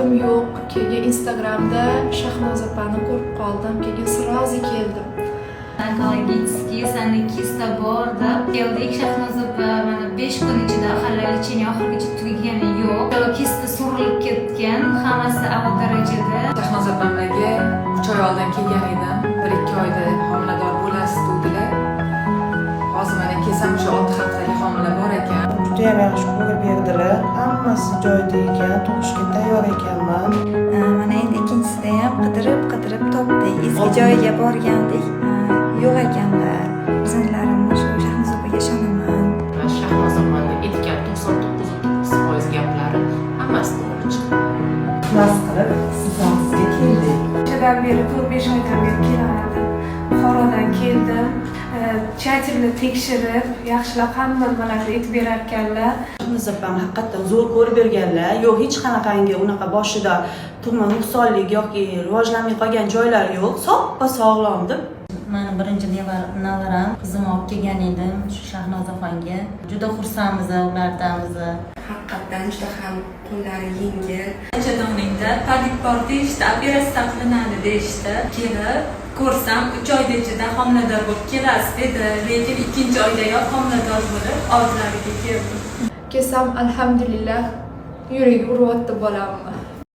Gapim yo'q. Keyin Instagramda Shahnoza opani ko'rib qoldim, keyin сразу keldim. Онкологический, sani kista bor deb keldik. Shahnoza opa mana 5 kun ichida, hali лечение oxirigacha tugagani yo'q. Kista surilib ketgan, hammasi a'lo darajada. Shahnoza opamlarga 3 oy oldin kelgan edim. 1-2 oyda homilador bo'lasiz dedilar. Hozir mana kelsam, o'sha 6 haftalik homila bor ekan. Judayam yaxshi ko'rib berdilar. Hammasi joyida ekan, tug'ishga tayyor ekanman. Mana endi ikkinchisida ham qidirib qidirib topdik. Eski joyiga borgandik, yo'q ekanlar. Farzandlarimni shu Shahnoza opaga ishonaman. Va Shahnoza opani aytgan 99,9% gaplari hammasi to'g'ri chiqdi. Ixlos qilib sizni oldingizga keldik. O'shadan beri, 4-5 oydan beri kelaman. Buxorodan keldim. Тщательно tekshirib, yaxshilab hamma nimalarni aytib berar ekanlar. Shahnoza opam haqiqatdan zo'r ko'rib berganlar. Yo'q, hech qanaqangi unaqa boshida tug'ma nuqsonlik yoki rivojlanmay qolgan joylari yo'q, soppa sog'lom deb. Mani birinchi nevaram, qizimni olib kelgan edim shu Shahnoza opanga. Juda xursandmiz ulardan biz. Haqiqatdan juda ham qo'llari yengil. Bachadoningda polip bor deyishdi, operatsiya qilinadi deyishdi. Kelib ko'rsam, 3 oyda ichida homilador bo'lib kelasiz dedi, lekin ikkinchi oydayoq homilador bo'lib oldilariga keldim. Kelsam, alhamdulillah, yuragi uryapti bolamni.